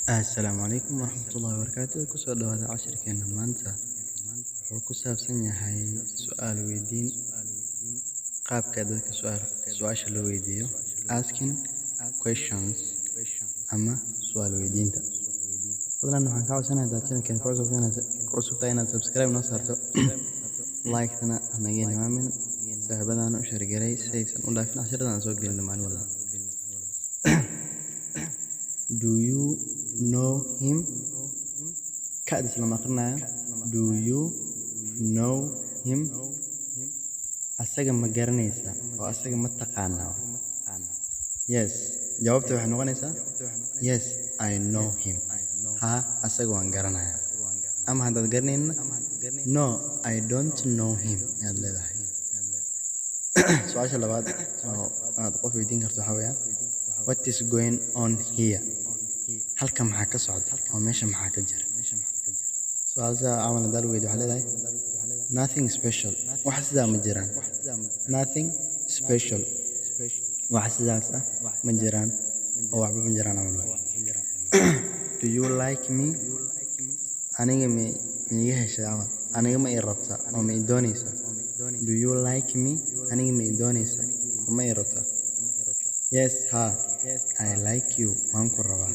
Assalaamu calaykum waraxmatullaahi wabarakaatuh. Kusoo dhawaada cashirkeena maanta. Wuxuu ku saabsan yahay su'aal weydiin, qaabka dadka su'aasha loo weydiiyo, asking questions ama su'aal weydiinta. Fadlan waxaan ka codsanayaa, hadaad channelkan ku cusub tahay, inaad subscribe noo saarto, like-tana hanaga hilmaamin, saaxiibadana u share garay si aysan u dhaafin cashiradan aan soo gelino maalin walba. Do you know him? Ka'dis lama akhrinayo. Do you know him? Asaga ma garanaysaa oo asaga ma taqaanaa? Yes, jawaabta waxay noqonaysaa, "Yes, I know him." Haa, asaga waan garanayaa. Ama haddaad garanaynin, "No, I don't know him" ayaad leedahay. Su-aasha labaad oo aad qof weydiin karto waxaa weeyaan, "What is going on here?" Halkan maxaa ka socda oo meesha maxaa ka jira? Su-aal sidaa camal haddaa lagu weydiiyo, waxaa leedahay, "Nothing special." Wax sidaa ma jiraan. Nothing special, wax sidaas ah ma jiraan oo waxba ma jiraan camal waay. Do you like me? Aniga ma iga heshay camal? Aniga ma ii rabtaa oo ma ii doonaysaa? Do you like me? Aniga ma ii doonaysaa oo ma ii rabtaa? Yes, haa, I like you, waan ku rabaa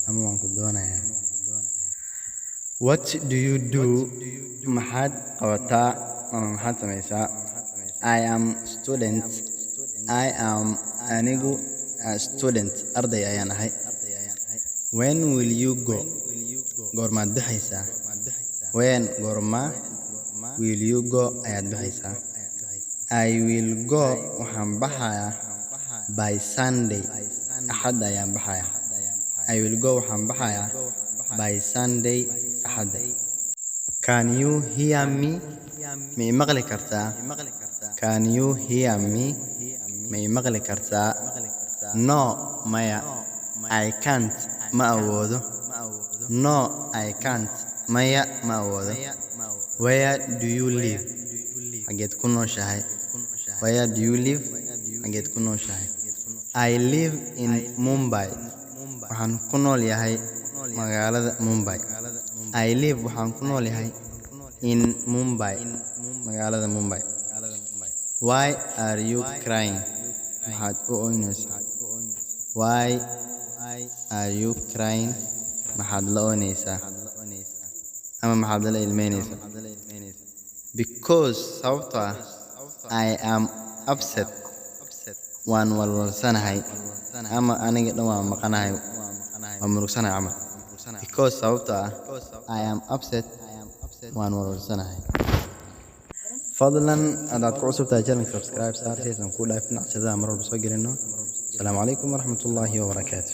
ama waan ku doonayaa. What do you do? Maxaad qabataa ama maxaad samaysaa? I am student. I am, anigu, a student, arday ayaan ahay. When will you go? Goormaad baxaysaa? When, goorma, will you go, ayaad baxaysaa? I will go, waxaan baxayaa, by Sunday, Axad ayaan baxayaa. I will go, waxaan baxayaa, by Sunday, Axadda. Can you hear me? Ma i maqli kartaa? Can you hear me? Ma i maqli kartaa? No, maya, I can't, ma awoodo. No, I can't, maya, ma awoodo. Where do you live? Xageed ku nooshahay? Where do you live? Xageed ku nooshahay? I live in Mumbai. Waxaan ku nool yahay magaalada Mumbai. I live, waxaan ku nool yahay, in Mumbai, magaalada Mumbai. Why are you crying? Maxaad u ooynaysaa? Why are you crying? Maxaad la ooynaysaa ama maxaad la ilmeynaysaa? Because, sababtoo ah, I am upset, waan walwalsanahay ama aniga dhan waan maqanahay, waan murugsanahay camal. Because, sababtoo ah, I am upset, waan walwalsanahay. Fadlan haddaad ku cusub tahay channelka, subscribe saar si aysan kuu dhaafin casharada mar walba soo gelino. Asalaamu calaykum waraxmatullaahi wabarakaatu.